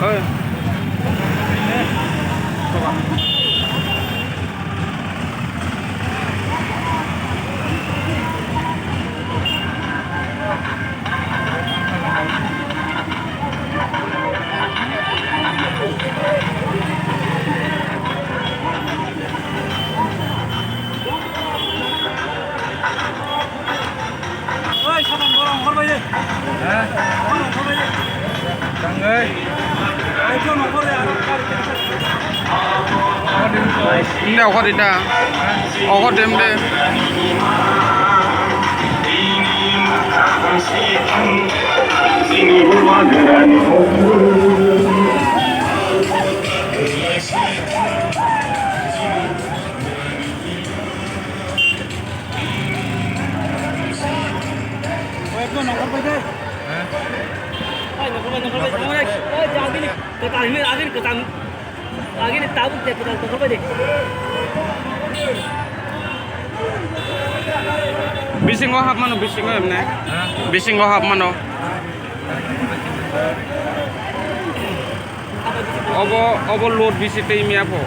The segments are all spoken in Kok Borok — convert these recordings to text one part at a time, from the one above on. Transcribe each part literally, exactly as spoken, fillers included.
Oi. Oi, saban borok onkor bai de. Ha? Borok onkor bai de. Tangwi. Ai, jon onkor de, aro gari cancel. Inde onkor ita. Onkor dem de. Bisingo hap mano, bisingo emne. Bisingo hap mano. Obo, obo load bisi tei miya pho.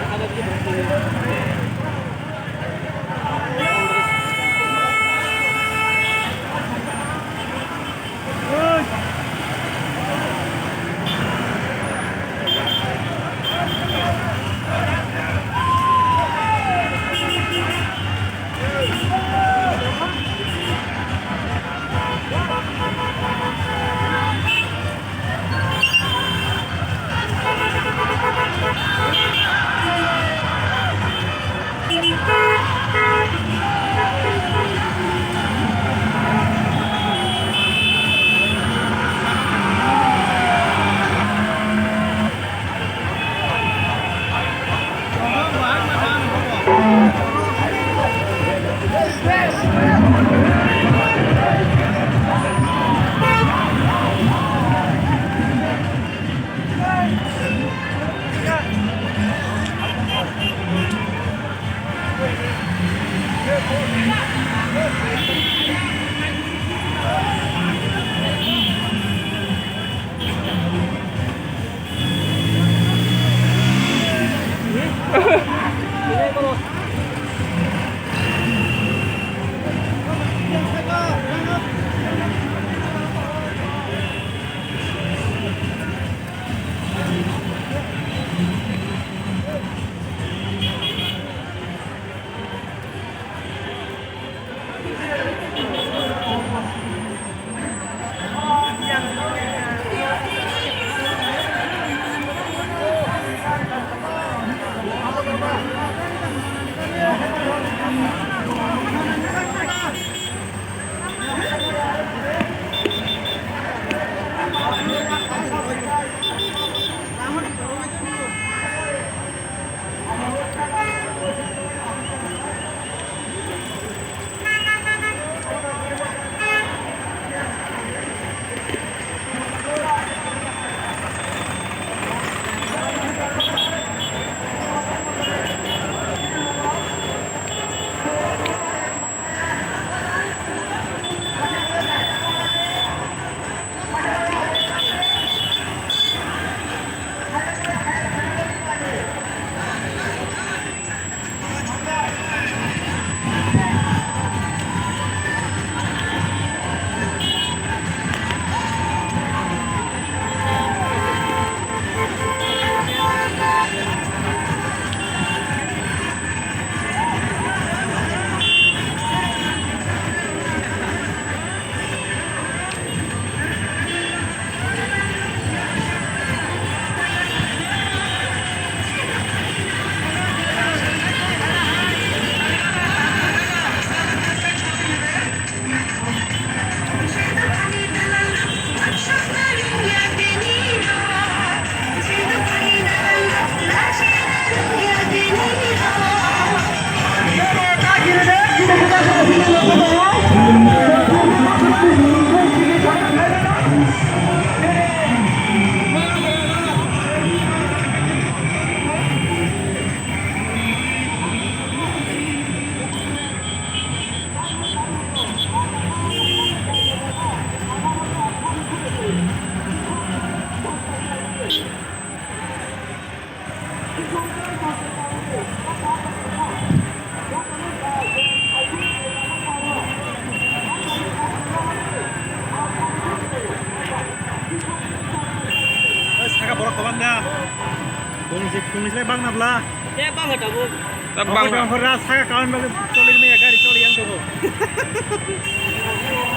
Phungni slai bang na bla. Te bang ha tabuk. Tabuk bang. Abo jang hora saka kawan bagwi choli maya gari choli yang tongo.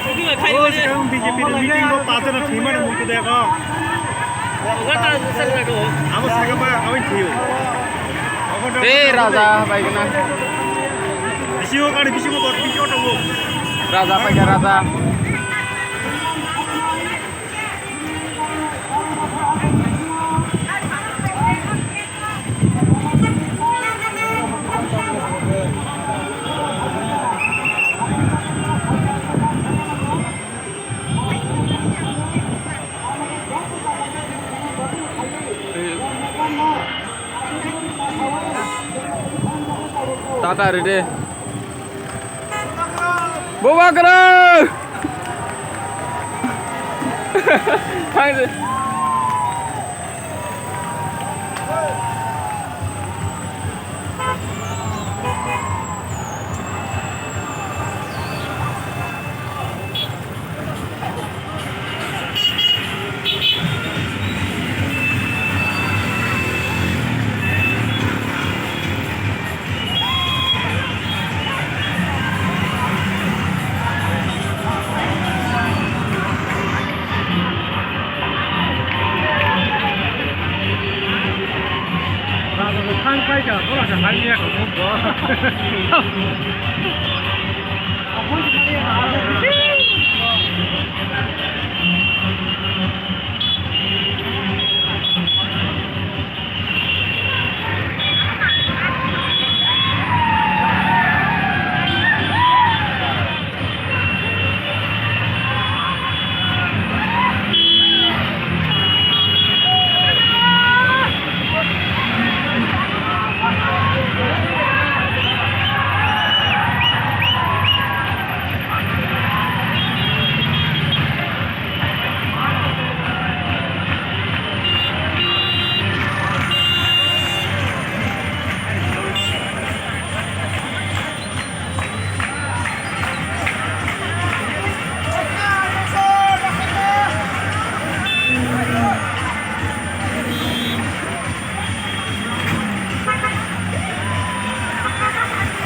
Choli ma khai. Oh, sekarang B J P ni meeting ko pate na thima na mutu de ko. Oga ta sal na do. Abo saka ba awin thiyo. Eh, raja baigna. Bisi o gari bisi o bot bisi o tongo. Raja paikha raja. Tata ride. Bubagra! Thang se. Thang paikha, bola khe hai ya kho, bo.